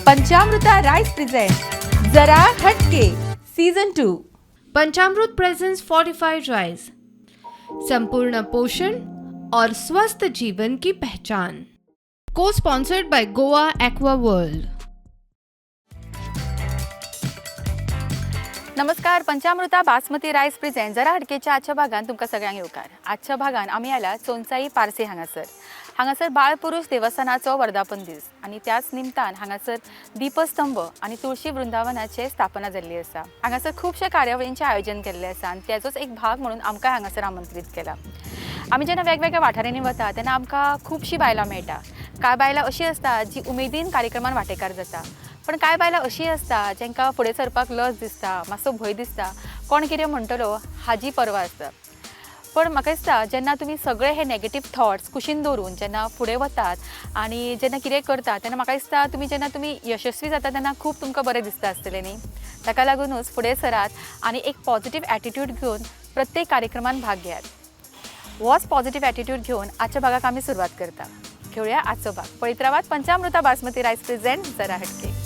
Panchamruta rice present Jara Hatke season 2. Panchamrut presents fortified rice, संपूर्ण पोषण और स्वस्थ जीवन की पहचान। को sponsored by Goa aqua world. नमस्कार, पंचामृता बासमती रायस प्रेझेंट जरा हटकेच्या आजच्या भागान तुमकां सगळ्यांक येवकार। आजच्या भागान आमी आयला चोंचाई पार्से हांगासर। हांगासर बाळपुरुष देवस्थानाचो वर्धापन दीस आनी त्याच निमतान हांगासर दीपस्तंभ आनी तुळशी वृंदावनाचे स्थापना जाल्ली आसा। हांगासर खुबशे कार्यावळींचें आयोजन केल्लें आसा आनी त्याचोच एक भाग म्हणून आमकां हांगासर आमंत्रीत केला। आमी जेन्ना वेगवेगळ्या वाठारांनी वता तेन्ना आमकां खुबशीं बायलां मेळटा। कांय बायलां अशीं आसता जी उमेदीन कार्यक्रमान वांटेकार जाता, पण कांय बायलां अशीं आसता जांकां फुडें सरपाक लज दिसता, मातसो भंय दिसता, कोण कितें म्हणटलो हाजी पर्वा आसता। पण म्हाका दिसता जेन्ना तुमी सगळे हे नेगेटीव थॉट्स कुशीन दवरून जेन्ना फुडें वतात आनी जेन्ना कितें करतात तेन्ना म्हाका दिसता तुमी जेन्ना तुमी यशस्वी जाता तेन्ना खूब तुमकां बरें दिसता आसतलें न्ही। ताका लागुनूच फुडें सरात आनी एक पॉझिटीव एटिट्यूड घेवन प्रत्येक कार्यक्रमान भाग घेयात। होच पॉझिटीव एटिट्यूड घेवन आजच्या भागाक आमी सुरवात करता। घेवया आजचो भाग। पळयत रावात पंचामृता बासमती रायस प्रेझेंट जरा हटके।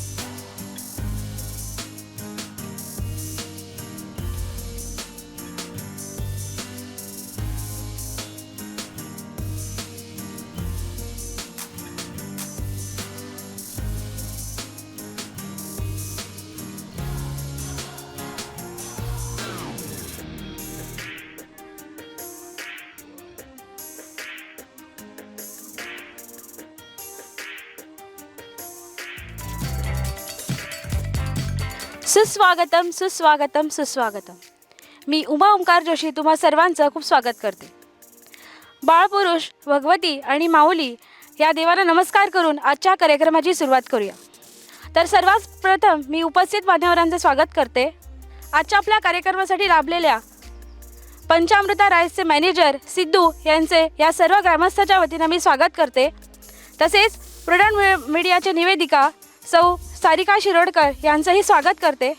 सुस्वागतम सुस्वागतम सुस्वागतम। मी उमा ओंकार जोशी तुम्हा सर्वांचं खूप स्वागत करते। बाळपुरुष भगवती आणि माऊली या देवाला नमस्कार करून आजच्या कार्यक्रमाची सुरुवात करूया। तर सर्वात प्रथम मी उपस्थित मान्यवरांचं स्वागत करते। आजच्या आपल्या कार्यक्रमासाठी लाभलेल्या पंचामृता राईसचे मॅनेजर सिद्धू यांचे या सर्व ग्रामस्थाच्या वतीनं मी स्वागत करते। तसेच प्रुडंट मीडियाचे निवेदिका सौ सारिका शिरोडकर यांचंही स्वागत करते।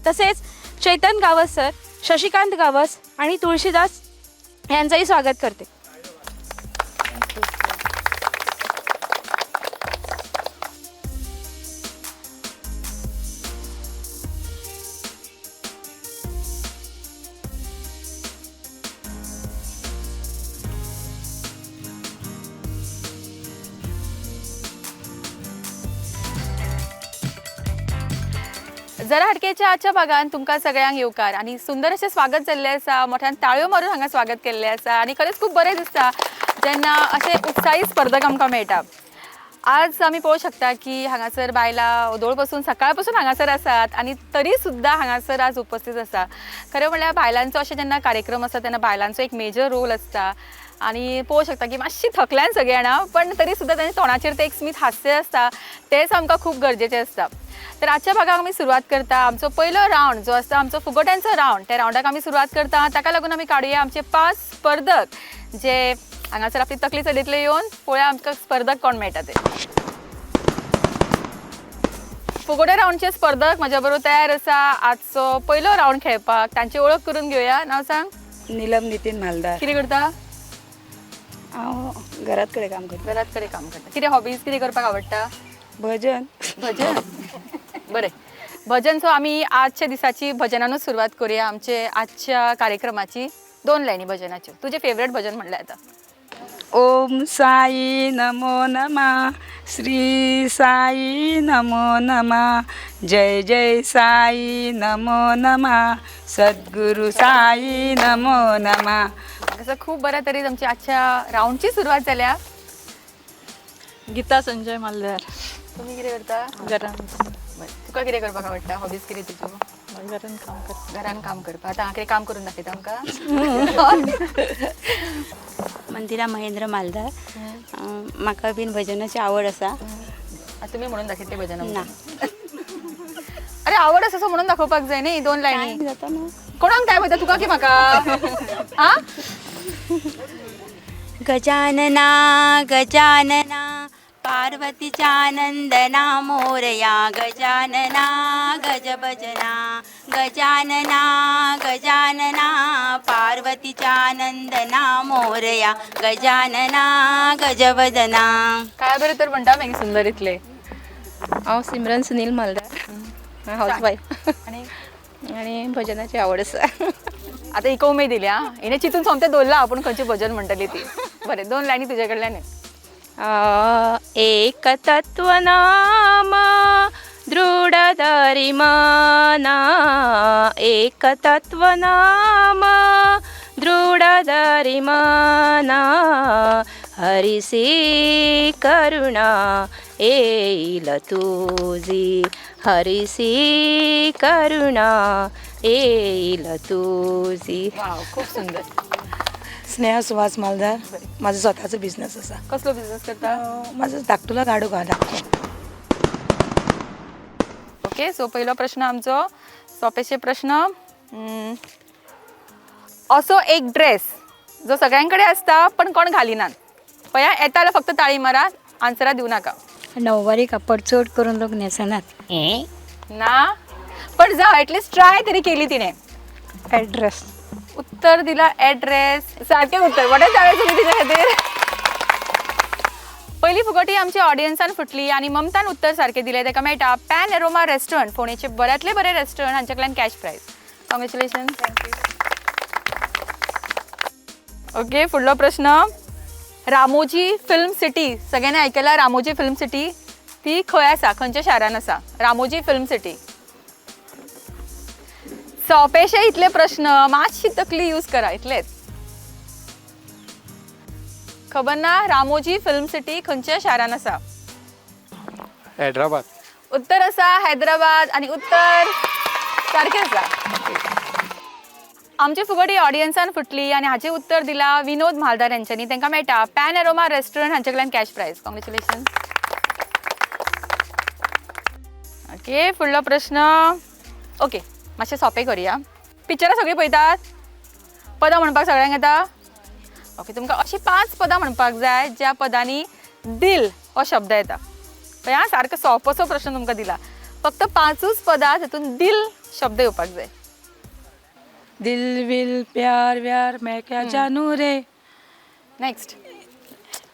तसेच चैतन गावस सर, शशिकांत गावस आणि तुळशीदास यांचंही स्वागत करते। जरा हटकेच्या आजच्या भागान तुमकां सगळ्यांक येवकार आनी सुंदर अशें स्वागत जाल्लें आसा। मोठ्यान ताळयो मारून हांगा स्वागत केल्लें आसा आनी खरेंच खूब बरें दिसता जेन्ना अशें उत्साही स्पर्धक आमकां मेळटा। आज आमी पळोवंक शकता की हांगासर बायलां ओदोळ पासून सकाळ पासून हांगासर आसात आनी तरी सुद्दां हांगासर आज उपस्थित आसा। खरें म्हणल्यार बायलांचो अशें जेन्ना कार्यक्रम आसता तेन्ना बायलांचो एक मेजर रोल आसता आनी पळोवंक शकता की मातशी थकल्यान सगळीं जाणां, पण तरी सुद्दां तांच्या तोंडाचेर तें एक स्मीत हास्य आसता, तेंच आमकां खूब गरजेचें आसता। तर आजच्या भागाक आमी सुरवात करता। आमचो पयलो रावंड जो आसता आमचो फुगोट्यांचो रावंड, त्या रावंडाक आमी सुरवात करता। ताका लागून आमी काडुया आमचे 5 स्पर्धक जे हांगासर आपली तकली चलयतले येवन पळोवया आमकां स्पर्धक कोण मेळटा ते। फुगोट्या रावंडचे स्पर्धक म्हज्या बरोबर तयार आसा आजचो पयलो रावंड खेळपाक। तांची वळख करून घेवया। नांव सांग। नीलम नितीन म्हालदार। कितें करता? हांव घरात कडेन काम करता। घरात कडेन काम करता। कितें हॉबीज, कितें करपाक आवडटा? भजन। भजन, बरें। भजन। सो आमी आजच्या दिसाची भजनानूच सुरवात करूया आमचे आजच्या कार्यक्रमाची। 2 लायनी भजनाच्यो। तुजें फेवरेट भजन म्हणल्यार आतां? ओम साई नमो नमः, श्री साई नमो नमः, जय जय साई नमो नमः, सद्गुरु साई नमो नमः। असं खूप बऱ्या तरेन आमची आजच्या रावंडची सुरवात जाल्या। गीता संजय मालदार। तुमी कितें करता? घरान। बरें, तुका कितें करपाक आवडटा? हॉबीज कितें तुज्यो? घरान काम करता। घरान काम करपा। आतां कितें काम करून दाखयता आमकां? मंदिरा महेंद्र मालदार। म्हाका बीन भजनाची आवड आसा। तुमी म्हणून दाखयतले भजन? ना। अरे आवड आसा असो म्हणून दाखोवपाक जाय न्ही 2 लायनी। जाता न्हू। कोणाक टायम वयता, तुका की म्हाका? आं? गजानना गजानना पार्वतीचानंदना मोरया, गजानना गजभजना, गजानना गजानना पार्वतीचानंदना मोरया, गजानना गजवदना। काय बरें तर म्हणटा मागीर सुंदर इतले। हांव सिमरन सुनील मालदार, हावज वायफ आनी आनी भजनाची आवड आसा. आतां हिका उमेद दिली आं, हिणें चिंतून सोमतें दवरलां आपूण खंयचें भजन म्हणटली ती. बरें, दोन लायनी तुजे कडल्यान. एक तत्व नाम दृढ धरी मना, एक तत्व नाम दृढ धरी मना, हरिसी करुणा येईल तुझी, हरिसी करुणा येईल तुझी. वाव, खूप सुंदर. स्नेहा सुहास मालदार. माझं स्वतःचं बिझनेस असा. कसलो बिझनेस करता? माझं धाकटुला गाडो गा धाकटो. ओके, सो पहिलो प्रश्न आमचो सोंपेशे प्रश्न. असो एक ड्रेस जो सगळ्यांकडे आसता पण कोण घालिनात. पळया, येता जाल्यार फक्त ताळी मारा, आन्सरां दिवं नाका. नऊवारी कापड चड करून लोक न्हेसनात. ना, पण जावं, एटलिस्ट ट्राय तरी केली तिने. ॲड्रेस. उत्तर दिला ॲड्रेस, सारकें उत्तर. बरें जालें तुमी तिच्या खातीर. पयली फुगोटी आमच्या ऑडियन्सान फुटली आनी ममतान उत्तर सारकें दिलें. ताका मेळटा पॅन एरोमा रेस्टॉरंट, फोंडेचे बऱ्यांतले बरें रेस्टॉरंट, हांचे कडल्यान cash prize. Congratulation. Okay, फुडलो प्रश्न. रामोजी फिल्म सिटी सगळ्यांनी आयकला. रामोजी फिल्म सिटी ती खंय आसा, खंयच्या शारान आसा रामोजी फिल्म सिटी? सोंपेशे इतले प्रश्न, मातशी तकली यूज करा इतलेच. खबर ना रामोजी फिल्म सिटी खंयच्या शारान आसा? हैदराबाद. उत्तर आसा हैदराबाद आनी उत्तर सारकें आसा. आमची फुगडी ऑडियन्सान फुटली आनी हाचें उत्तर दिला विनोद म्हालदार यांच्यांनी. तांकां मेळटा पॅन एरोमा रेस्टॉरंट हांचे कडल्यान कॅश प्रायज. कॉंग्रेच्युलेशन. ओके, फुडलो प्रश्न. ओके, मातशें सोंपें करुया. पिक्चरां सगळीं पळयतात, पदां म्हणपाक सगळ्यांक येता. ओके, तुमकां अशीं 5 पदां म्हणपाक जाय ज्या पदांनी दिल हो शब्द येता. पळय आं, सारको सोंपोसो प्रश्न तुमकां दिला. फक्त 5च पदां तातूंत दिल शब्द येवपाक जाय. दिल will प्यार व्यार मैं क्या जानू रे. नेक्स्ट.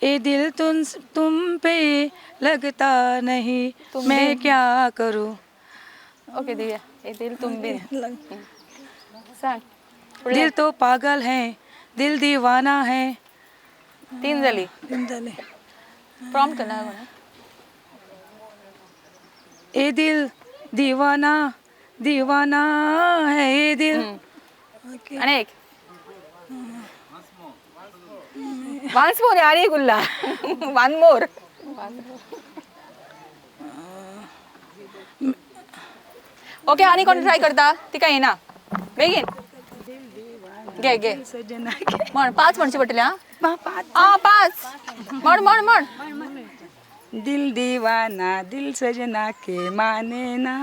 ए दिल तुम तुम पे लगता नहीं, तुम मैं बिन. क्या करूँ. ओके, दिया ए दिल तुम बिन. सांग. दिल तो पागल है, दिल दीवाना है. 3 जाली. तीन झाले. प्रॉम्प्ट ना कोण? ए दिल दीवाना दीवाना है ए दिल. ओके. आनी एक वन्स मोर, आनी एक उरला. One more. Okay, आनी कोण ट्राय करता? तिका येना. बेगीन घे घे. सजना. म्हण, 5 म्हणचे पडटले. आं पाच. आं, 5 म्हण म्हण म्हण. दिल दीवाना दिल सजना के माने ना.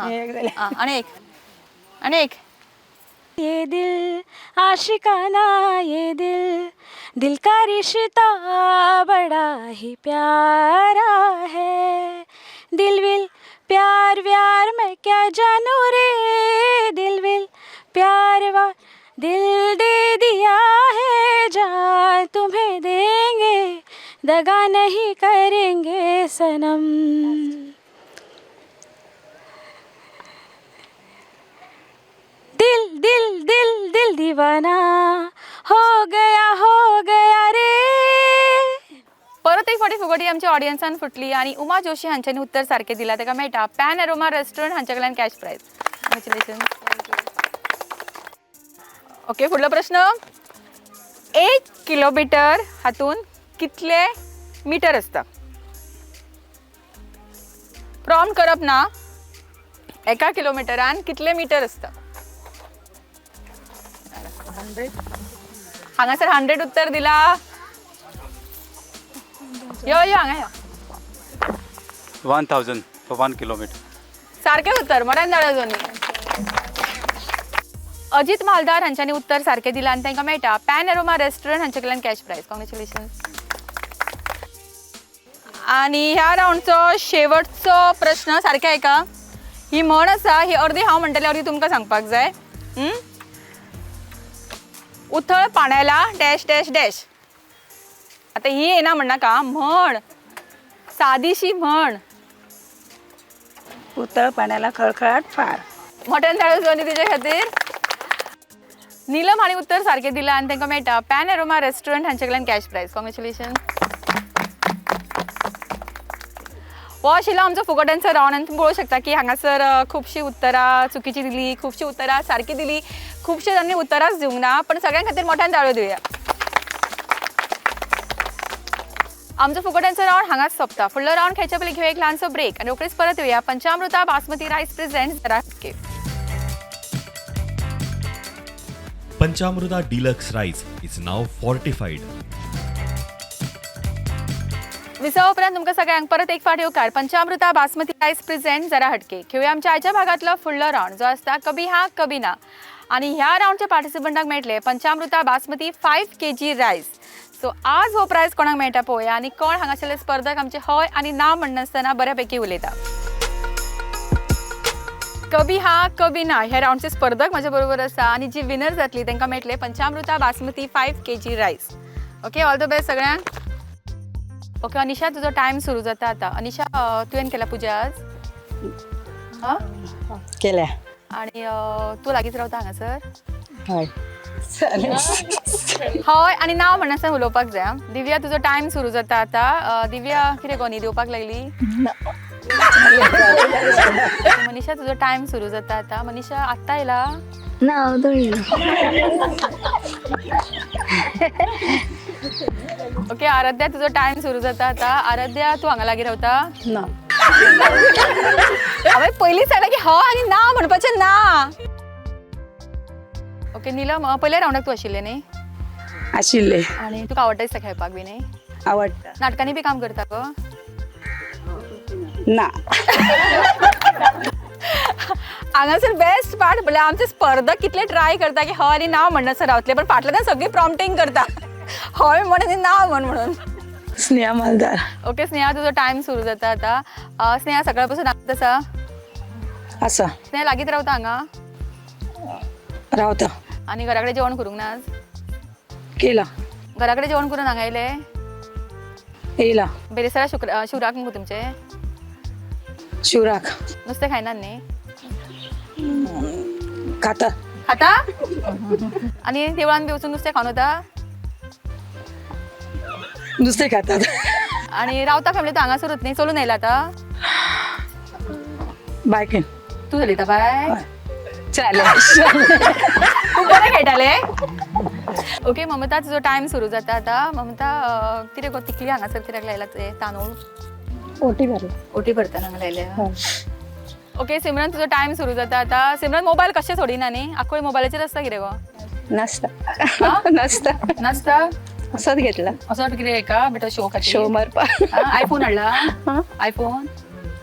हे एक झाले. आं, आनी एक, आनी एक. ये दिल आशिकाना ये दिल, दिल का रिश्ता बड़ा ही प्यारा है. दिल will प्यार व्यार मैं क्या जानू रे, दिल will प्यार वा दिल दे दिया है जान तुम्हें देंगे, दगा नहीं करेंगे सनम. दिल दिल दिल दिल दीवाना हो गया रे. परत एक फावटी फुगडी आमच्या ऑडियन्सान फुटली आनी उमा जोशी हांच्यांनी उत्तर सारकें दिलां. ताका मेळटा पॅन एरोमा रेस्टॉरंट हांचे कडल्यान कॅश प्रायज. कॉंग्रेच्युलेशन. ओके, फुडलो प्रश्न. 1 किलोमिटर हातून कितले मिटर आसता? प्रॉम्प्ट करप ना. 1 किलोमिटरान कितले मिटर आसता? हांगासर 100 उत्तर दिला. यो यो, हांगा यो. 1000 for 1 kilometer. सारकें उत्तर, मोठ्यान जाणां दोनी. अजित म्हालदार हांच्यांनी उत्तर सारकें दिलां आनी तांकां मेळटा पॅन एरोमा रेस्टॉरंट हांचे कडल्यान कॅश प्रायज. कॉंग्रेच्युलेशन. आनी ह्या रावंडचो शेवटचो प्रश्न सारकें आयका. ही म्हण आसा, ही अर्दी हांव म्हणटलें, अर्दी तुमकां सांगपाक जाय. उथळ पाण्याला डॅश डॅश डॅश. आतां ही येना म्हणनाका, म्हण, सादीशी म्हण. उतळ पाण्याला खळखळाट फार. मोठ्यान ताळो जावनी तुजे खातीर. नीलम हांणी उत्तर सारकें दिलां आनी तांकां मेळटा पॅन एरोमा रेस्टॉरंट हांचे कडल्यान कॅश प्रायज. कॉंग्रेच्युलेशन. हो आशिल्लो आमचो फुकट आन्सर रावंड आनी तुमी पळोवंक शकता की हांगासर खुबशीं उत्तरां चुकीची दिली, खुबशीं उत्तरां सारकी दिली, खुबशे जाणांनी उत्तरांच दिवंक ना, पण सगळ्यां खातीर मोठ्यान ताळयो दिवया. आमचो फुकट आन्सर रावंड हांगाच सोंपता. फुडलो रावंड खेळच्या पयलीं घेवया एक ल्हानसो ब्रेक आनी रोखडीच परत येवया. पंचामृता बासमती रायस प्रेझेंट जरा हटके. Panchamruta deluxe rice is now fortified. विसवा उपरांत तुमकां सगळ्यांक परत एक फावट येवकार. पंचामृता बासमती रायस प्रेझेंट जरा हटके. खेळुया आमच्या आयच्या भागांतलो फुडलो रावंड जो आसता कभी हा कभी ना. आनी ह्या रावंडच्या पार्टिसिपंटाक मेळटले पंचामृता बासमती 5 kg rice. सो आज हो प्रायज कोणाक मेळटा पळोवया आनी कोण हांगासरले स्पर्धक आमचे हय आनी ना म्हणनासतना बऱ्यापैकी उलयता. कभी हा कभी ना ह्या रावंडचे स्पर्धक म्हज्या बरोबर आसा आनी जी विनर जातली तांकां मेळटले पंचामृता basmati 5 kg rice. Okay, all the best सगळ्यांक. ओके अनिशा, तुजो टायम सुरू जाता आतां. अनिशा, तुवें केला पुजा आज? हां केल्या. आनी तूं लागींच रावता हांगासर? हय. हय आनी नांव म्हणनासतना उलोवपाक जाय आं. दिव्या, तुजो टायम सुरू जाता आतां. दिव्या, कितें गो न्हीद येवपाक लागली? मनीषा, तुजो टायम सुरू जाता आतां. मनीषा आत्तां येयला? ना, हांव दळिल्लो. ओके आराध्या, तुजो टायम सुरू जाता आतां. आराध्या, तूं हांगा लागीं रावता? ना. हांवें पयलींच सांगलां की हय आनी ना म्हणपाचें ना. ओके नीलम, पयल्या रावंडाक तूं आशिल्लें न्ही? आशिल्ले. आनी तुका आवडटा दिसता खेळपाक बी न्ही? आवडटा. नाटकांनी बी काम करता गो? ना. हांगासर बेस्ट पार्ट म्हणल्यार आमचे स्पर्धक कितले ट्राय करता की हय आनी ना म्हणनासर रावतले, पण फाटल्यान सगळी प्रॉम्प्टींग करता हय म्हण आनी ना म्हण म्हणून. स्नेहा मालदार. ओके स्नेहा, तुजो टायम सुरू जाता आतां. स्नेहा, सकाळ पासून हांगाच आसा? आसा. स्नेहा लागींच रावता हांगा? रावता. आनी घरा कडेन जेवण करूंक ना आज? केला. घरा कडेन जेवण करून हांगा येयले? येयला. बेरेस्तारा शिवराक मुगो तुमचे? शिवराक. नुस्तें खायनात न्ही? खाता. खाता? आनी देवळान बी वचून नुस्तें खावन वता? नुस्तें खातात. आनी रावता फॅमिली तूं हांगासरूच न्ही, चलून येयला आतां? बायकीन. तूं चलयता बाय? चालेल. खूब बरें खेळटाले. ओके ममता, तुजो टायम सुरू जाता आतां. ममता, कितें गो तिकली हांगासर कित्याक लायला ते तांदूळ? ओटी भरला. ओटी भरतना हांगा लायल्या. ओके सिमरन, तुजो टायम सुरू जाता आतां. सिमरन मोबायल कशें सोडिना न्ही, आख्खो मोबायलाचेर आसता कितें गो? नासता. नासता. नासता? असोच घेतला. असो कितें का बेटो शो खातीर? शो मारपाक. आयफोन हाडला? आयफोन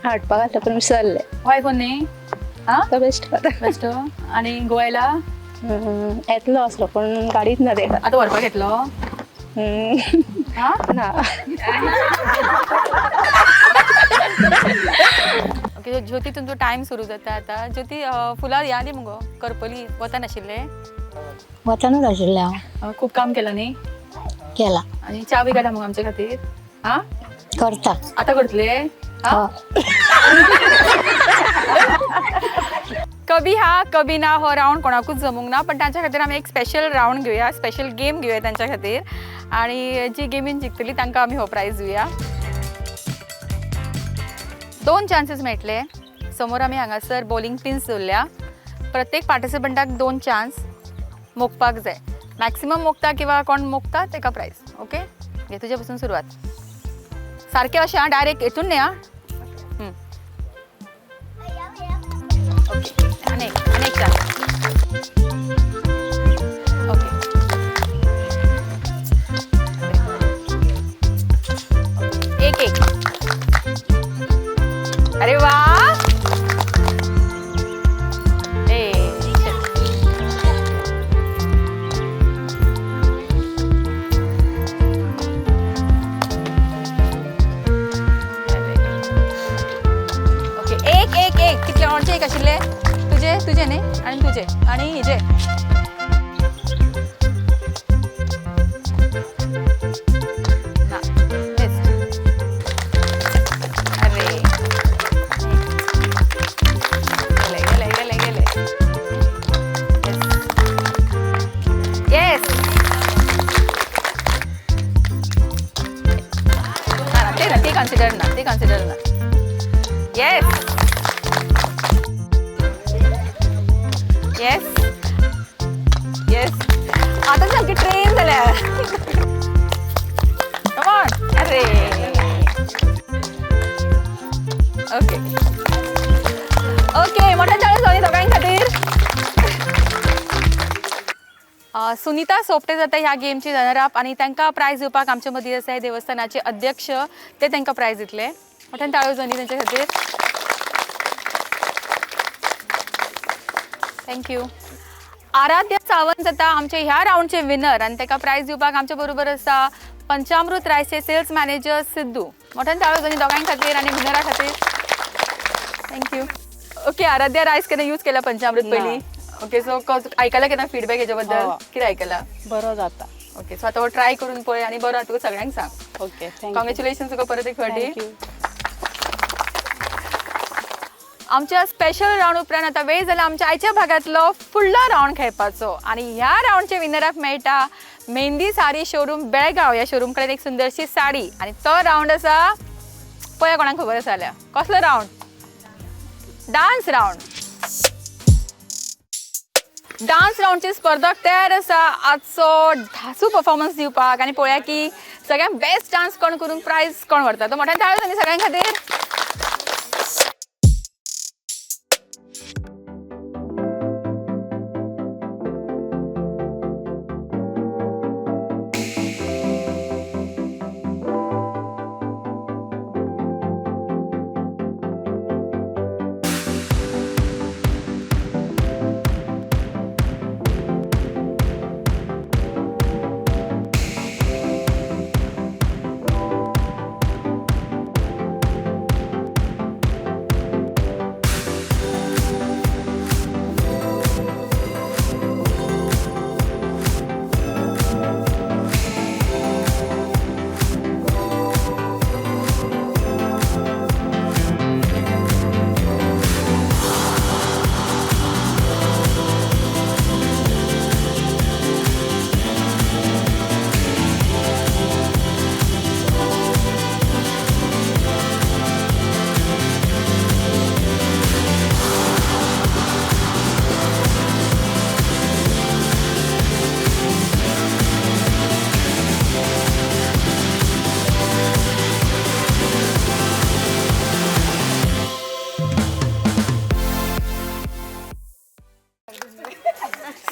हाडपाक आसलो पूण विसरले. हो आयफोन न्ही? आं तो बेस्ट. बेस्ट. आनी गोवायला येतलो आसलो पूण गाडीच ना तेका. आतां व्हरपाक येतलो? ना. ओके ज्योती, तुमचो टायम सुरू जाता आतां. ज्योती, फुलां ह्या न्ही मुगो करपली, वता नाशिल्लें? वतानूच आशिल्लें हांव. खूब काम केलां न्ही? केलां. आनी च्या बी काडटा मुगो आमचे खातीर? आं करता. आतां करतले? आं कभी हा कभी ना हो रावंड कोणाकूच जमूंक ना, पण तांच्या खातीर आमी एक स्पेशल रावंड घेवया, स्पेशल गेम घेवया तांच्या खातीर आनी जी गेमीन जिखतली तांकां आमी हो प्रायज दिवया. 2 चान्सीस मेळटले. समोर आमी हांगासर बॉलिंग पिन्स दवरल्या. प्रत्येक पार्टिसिपंटाक 2 चान्स मोखपाक जाय. मॅक्सिमम मोखता किंवा कोण मोखता तेका प्रायज. ओके घे, तुजे पसून सुरवात. सारकें अशें आं, डायरेक्ट हेतून न्ही आं. ओके आनी एक चान्स. ओके एक एक. अरे वा. ए ओके एक एक एक. कितले कोणचे एक आशिल्ले? तुजे तुजे न्ही आनी तुजे आनी हिजे. ना बेस्ट. अरे कन्सिडर ना, ती कन्सिडर ना. येस येस येस, आता सामकी ट्रेन जाल्या. Come on. अरे ओके ओके, मोठ्या चाळीस जावनी दोगां खातीर. सुनीता सोपटे जाता ह्या गेमची रनर अप आनी तांकां प्रायज दिवपाक आमचे मदीं आसा हे देवस्थानाचे अध्यक्ष, ते तांकां प्रायज दितले. मोठ्यान टाळयो जावनी तांचे खातीर. Thank you. Aaradhya Sawant जाता आमचे ह्या रावंडचे विनर आनी ताका प्रायज दिवपाक आमचे बरोबर आसा पंचामृत रायसचे सेल्स मॅनेजर सिद्धू. मोठ्यान टाळयो जावनी दोगां खातीर आनी विनरा खातीर. Thank you. Okay Aaradhya, rice केन्ना यूज केला पंचामृत पयलीं? ओके, सो आयकला केन्ना फीडबॅक हेच्या बद्दल? कितें आयकला? बरो जाता. ओके, सो आतां हो ट्राय करून पळय आनी बरो तुका सगळ्यांक सांग. Okay, thank you. Congratulation तुका परत एक फावटी. Thank you. आमच्या स्पेशल रावंड उपरांत आतां वेळ जाला आमच्या आयच्या भागांतलो फुडलो रावंड खेळपाचो आनी ह्या रावंडच्या विनराक मेळटा मेहंदी साडी शोरूम बेळगांव ह्या शोरूम कडेन एक सुंदरशी साडी. आनी तो रावंड आसा पळया कोणाक खबर आसा जाल्यार कसलो रावंड? Dance round. Dance रावंडचे स्पर्धक तयार आसा आजचो धासू परफॉर्मन्स दिवपाक आनी पळोवया की सगळ्यांत बेस्ट डान्स कोण करून प्रायज कोण व्हरता. तो मोठ्यान टाळयो जावनी सगळ्यां खातीर.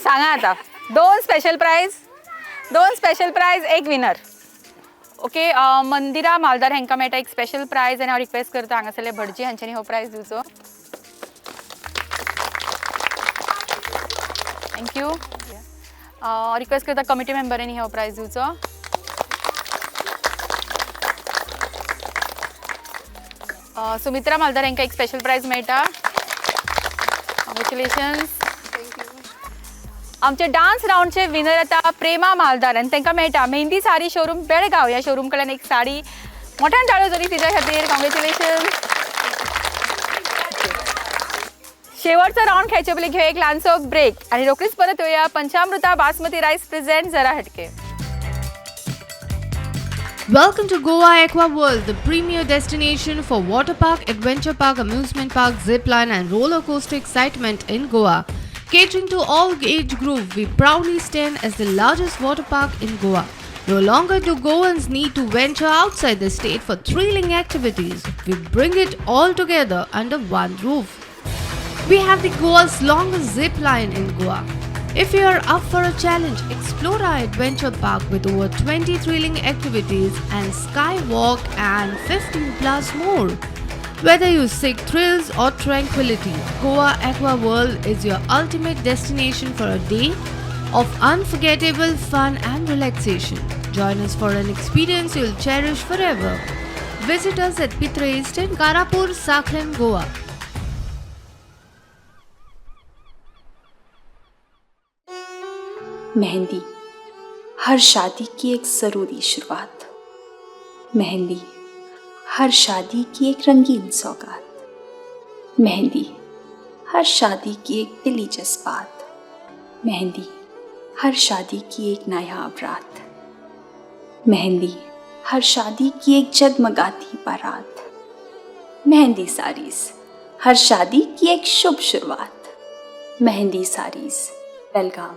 सांगा आता, दोन स्पेशल प्रायज, दोन स्पेशल प्रायज, एक विनर. ओके, मंदिरा मालदार हांकां मेळटा एक स्पेशल प्रायज आनी हांव रिक्वेस्ट करता हांगासरले भटजी हांच्यांनी हो प्रायज दिवचो. Thank you. Request करता कमिटी मेंबरांनी हो प्रायज दिवचो. सुमित्रा मालदार हांकां एक स्पेशल प्रायज मेळटा. कॉंग्रेच्युलेशन्स. आमचे डान्स रावंडचे विनर आता प्रेमा मालदार आनी तांकां मेळटा मेहंदी साडी शोरूम बेळगांव ह्या शोरूम कडल्यान एक साडी. मोठ्यान टाळयो जाली तिच्या खातीर. कॉंग्रेच्युलेशन्स. शेवटचा रावंड खेळचे पयलीं घेवया एक ल्हानसो ब्रेक आनी रोखडीच परत येवया पंचामृता बासमती रायस प्रेझेंट जरा हटके. Welcome to Goa Aqua World, the premier destination for water park, adventure park, amusement park, zip line and roller coaster excitement in Goa. Catering to all age group, we proudly stand as the largest water park in Goa. No longer do Goans need to venture outside the state for thrilling activities. We bring it all together under one roof. We have the Goa's longest zip line in Goa. If you are up for a challenge, explore our adventure park with over 20 thrilling activities and skywalk and 15 plus more. Whether you seek thrills or tranquility, Goa Aqua World is your ultimate destination for a day of unforgettable fun and relaxation. Join us for an experience you'll cherish forever. Visit us at Pitre Estate, Karapur, Sakhlim, Goa. Mehndi हर शादी की एक ज़रूरी शुरुआत, मेहंदी हर शादी की एक रंगीन सौगात, मेहंदी हर शादी की एक दिली जज्बात, मेहंदी हर शादी की एक नायाब रात, मेहंदी हर शादी की एक जगमगाती बारात। मेहंदी साड़ीज, हर शादी की एक शुभ शुरुआत। Mehndi saris, Belgaum.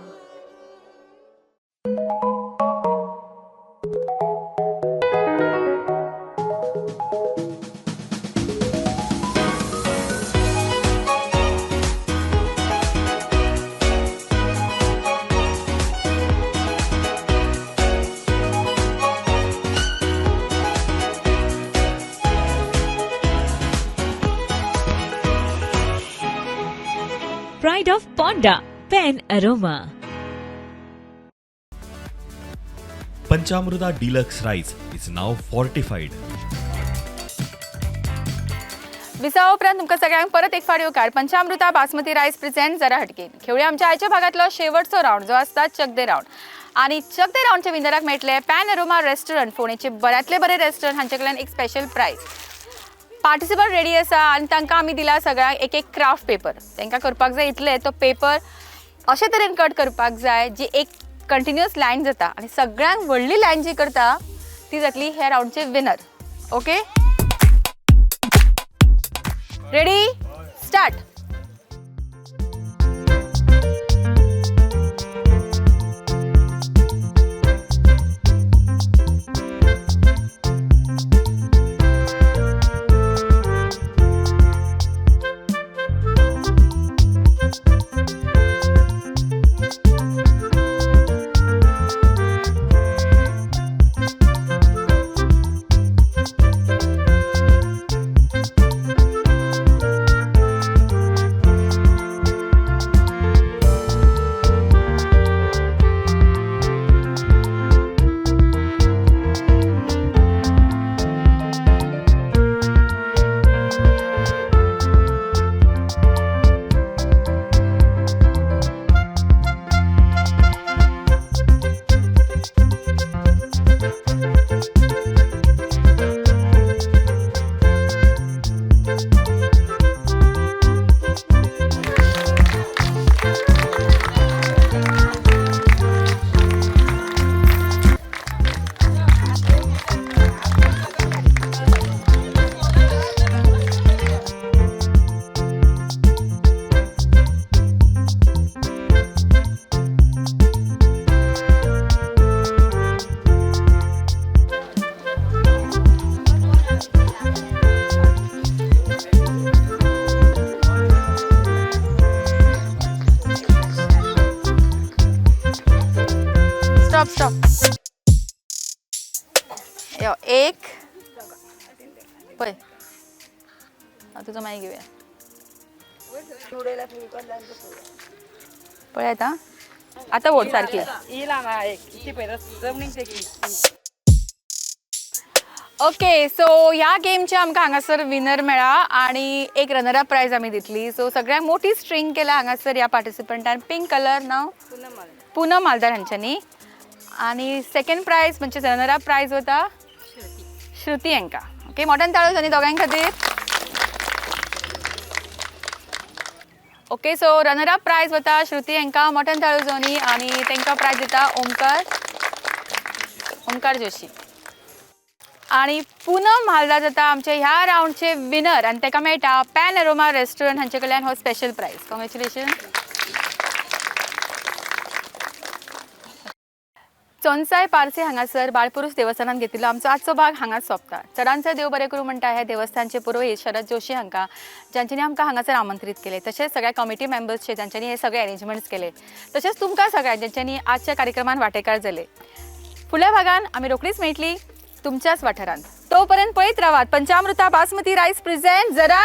Pride of Ponda, Pen Aroma. Panchamruta Deluxe Rice is now fortified. विसावा उपरांत तुमकां सगळ्यांक परत एक फावट येवकार पंचामृता बासमती रायस प्रेझेंट जरा हटके खेवळी आमच्या आयच्या भागांतलो शेवटचो रावंड जो आसता चकदे रावंड आनी चकदे रावंडच्या विनराक मेळटले पॅन अरोमा रेस्टॉरंट, फोंडेचे बऱ्यांतले बरे रेस्टॉरंट हांचे कडल्यान एक स्पेशल प्रायज। पार्टिसिपंट रेडी आसा आनी तांकां आमी दिला सगळ्यांक एक एक क्राफ्ट पेपर। तांकां करपाक जाय इतले तो पेपर अशे तरेन कट करपाक जाय जी एक कंटिन्युअस लायन जाता आनी सगळ्यांक व्हडली लायन जी करता ती जातली ह्या रावंडचे winner. Okay, ready, start. Stop, stop. यो एक पळय तुजो मागीर घेवया पळय आतां आतां वोड सारकी। ओके, सो ह्या गेमचे आमकां हांगासर विनर मेळ्ळा आनी एक रनर अप प्रायज आमी दितली। सो सगळ्यांक मोटी स्ट्रींग केल्या हांगासर ह्या पार्टिसिपंटान। पिंक कलर नांव पूनम मालदार हांच्यांनी आनी सेकंड प्रायज म्हणजे रनर अप प्रायज वता श्रुती हांकां। ओके, मोठ्यान ताळो आनी दोगां खातीर। Okay, so runner up prize वता श्रुती हांकां, मोठ्यान ताळो जावनी आनी तांकां प्रायज दिता ओमकार ओमकार जोशी। आनी पूनम हालदार जाता आमचे ह्या रावंडचे विनर आनी ताका मेळटा पॅन अरोमा रेस्टॉरंट हांचे कडल्यान हो स्पेशल प्रायज। कॉंग्रेच्युलेशन। चोनसाय पार्से हांगासर बाळपुरुष देवस्थानान घेतिल्लो आमचो आजचो भाग हांगाच सोंपता। चडांत चड देव बरें करूं म्हणटा ह्या देवस्थानचे पुरोहीत शरद जोशी हांकां, जांच्यांनी आमकां हांगासर आमंत्रीत केले, तशेंच सगळ्या कमिटी मेंबर्सचे जांच्यांनी हे सगळे अरेंजमेंट्स केले, तशेंच तुमकां सगळ्यांक जांच्यांनी आजच्या कार्यक्रमान वांटेकार जाले। फुडल्या भागान आमी रोखडीच मेळटली तुमच्याच वाठारांत। तोपर्यंत पळयत रावात पंचामृता बासमती रायस प्रेझेंट जरा।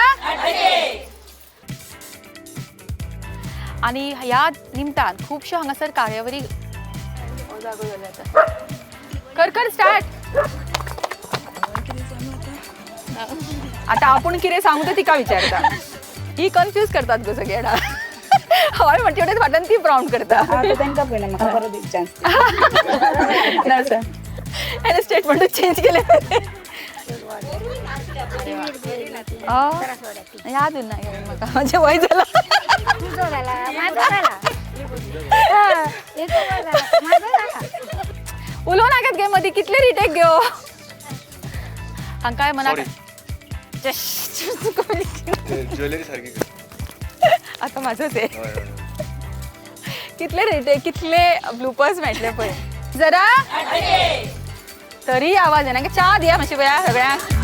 आनी ह्या निमतान खुबश्यो हांगासर कार्यावळी कर कर स्टार्ट। आता आपण कितें सांगू ते तिका विचारता, ही कन्फ्यूज करतात गो सगळ्या। हय म्हणटे फाटल्यान ती ब्राउन करता। ना सर, एने स्टेटमेंट चेंज केले। याद ना म्हाका, म्हजें वय जालां। उलोवं नाकात गे मदीं, कितले रिटेक घेवं। हांकांय मनाक ज्वेलरी सारकी आता माझंच आहे. कितले रेटे, कितले ब्लूपर्स मेळटले पळय. जरा तरी आवाज येना. च्या दिया मातशी पळया सगळ्यांक.